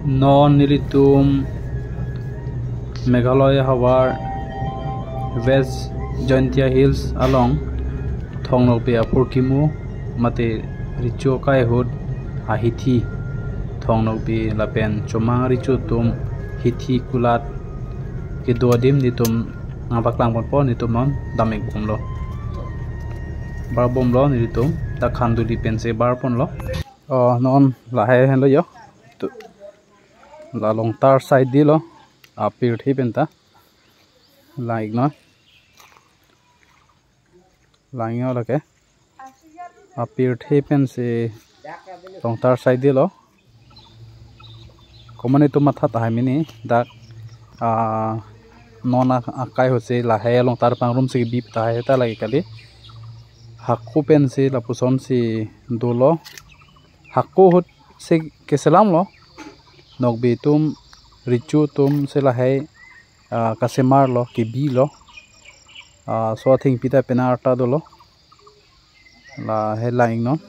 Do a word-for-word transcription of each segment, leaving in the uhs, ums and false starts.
Non nelitum Meghalaya havar West Jaintia Hills along Thong Nokbe aphurkimu mate recho akai ahut ahithi, Thong Nokbe lapen Chomang recho atum hithi kulat kedo adim nelitum nangpaklang ponpo. Nelitum non dam-ik bomlo, bar bomlo nelitum, dak Khanduli pensi bar ponlo. Oh, non lahai henlo jo. Tu, la Longtar side dilo, apirthe penta. Lang-iknon. Lang-iknon lake. Apirthe pensi Longtar side dilo. Komat nelitum matha tahai mini dak, ah, non a-, akai ahutsi lahai Longtar pangrumsi bip tahai ta lake kali. Hako pensi lapusonsi dolo. Hako ahutsi keselamlo. Nokbe atum, recho atumsi lahai, ah, kasemarlo, kebilo. Ah, so athengpi ta penang arta dolo. Lahai lang-iknon.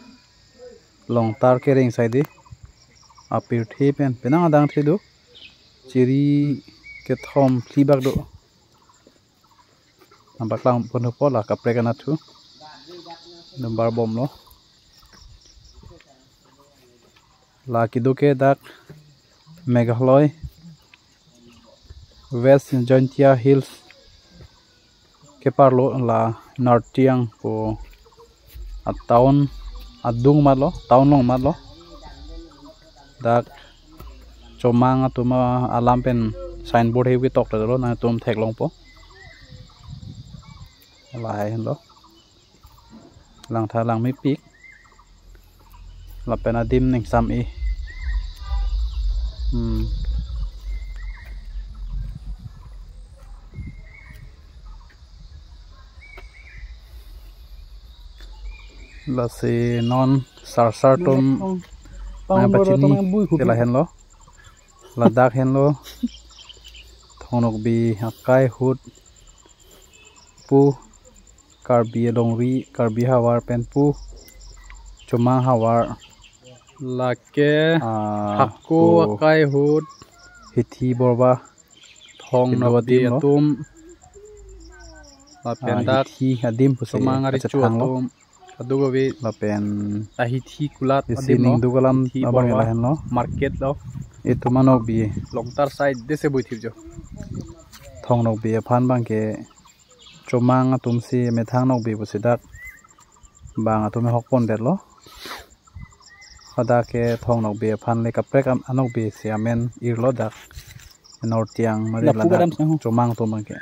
Longtar kereng side apirthe pen penang adangthe do. Chiri kethom phli bak do. Nangpaklang ponpo la kaprek anatthu. Dam bar bomlo. La kedo ke dak Meghalaya West Jaintia Hills keparlo, la Nortiang pu atown adung matlo, town along matlo. Dak Chomang atum alam pen signboard hevi tok ta dolo, nangtum theklongpo. Lahai henlo. Langtha langmepik. Lapen adim ningsam-i. Hmm. Lasi non sarsar atum nangpachini ke lahenlo. Ladak henlo Thong Nokbe akai ahut pu Karbi alongri, Karbi havar pen pu Chomang havar. Lake, ah, hako pu akai ahut hithi borba Thong Nokbe adim lo. Atum. Lapen, ah, dak hithi adim pusi Chomang recho kachethanglo. Atum. Kadokave lapen ahithi kulat isi adim lo. Ningduk alam hithi abang borba lahenlo. Market lo. Itum a-Nokbe. Longtar side desi buithip jo. Thong Nokbe aphan abangke Chomang atumsi methang Nokbe pusi dak bang atum ahok pondetlo. Hadak ke Thong Nokbe aphan le kaprek am-, a-Nokbe si amen irlo dak. Nortiang mari lapu ladak kadam sahong. Chomang atum abangke.